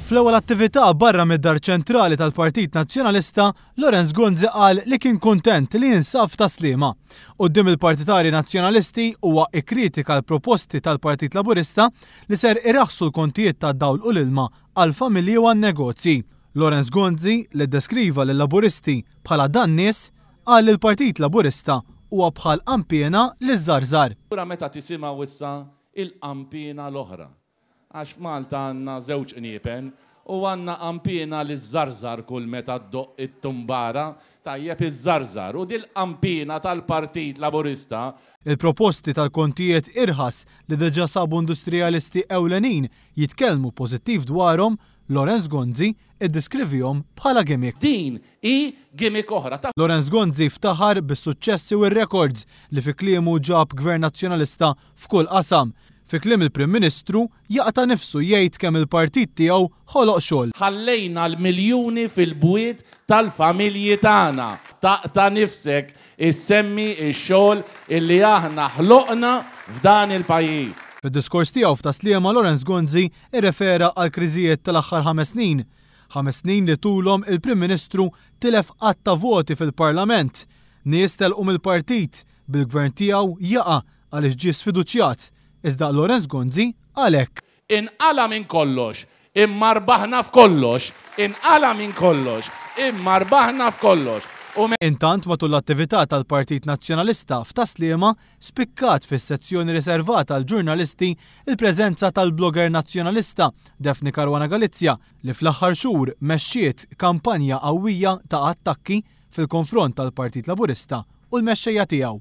Fl-ewwel attività barra mid-Dar Ċentrali tal-Partit Nazzjonalista, Lawrence Gonzi qal li kien kuntent li jinsab f'Tas-Sliema. Quddiem il-partitarji Nazzjonalisti huwa ikkritika l-proposti tal-Partit Laburista li ser iraħħsu l-kontijiet tad-dawl u l-ilma għall-familji u għan-negozji. Lawrence Gonzi, li ddeskriva lil-Laburisti bħala dan-nies, qal li l-Partit Laburista huwa bħal qanpiena li żżarżar. Allura meta tisimgħu issa il-qanpiena l-oħra, Għax f'Malta għandna żewġ qniepen u għandna qanpiena li żżarżar kull meta ddoqq it-tumbara, tajjeb iżżarżar u dil-qanpiena tal-Partit Laburista. Il-proposti tal-kontijiet irħas li diġà sabu industrijalisti ewlenin jitkellmu pożittiv dwarhom, Lawrence Gonzi iddiskrivihom bħala gimmick. Din hi gimmick oħra. Ta'. Lawrence Gonzi ftaħar bis-suċċessi u r-rekords li fi kliemu ġab Gvern Nazzjonalista f'kull qasam. Fi kliem il-Prim Ministru, jaqta' nifsu jgħid kemm il-partit tiegħu ħoloq xogħol. Ħallejna l-miljuni fil-bwiet tal-familji tagħna. Taqta' nifsek issemmi x-xogħol illi aħna ħloqna f'dan il-pajjiż. Fid-diskors tiegħu f'Tas-Sliema Lawrence Gonzi rrefera għall-kriżijiet tal-aħħar ħames snin. Ħames snin li tulhom il-Prim Ministru tilef għadd ta' voti fil-Parlament. Nies telqu mill-partit, bil-Gvern tiegħu jaqa' għaliex ġie sfiduċjat, iżda Lawrence Gonzi qal hekk. Inqala' minn kollox, imma rbaħna f'kollox, inqala' minn kollox, imma rbaħna f'kollox, u. Intant matul l-attività tal-Partit Nazzjonalista f'Tas-Sliema spikkat fis-sezzjoni riservata għall-ġurnalisti l-preżenza tal-blogger Nazzjonalista Daphne Caruana Galizia li fl-aħħar xhur mexxiet kampanja qawwija ta' attakki fil-konfront tal-Partit Laburista u l-mexxejja tiegħu.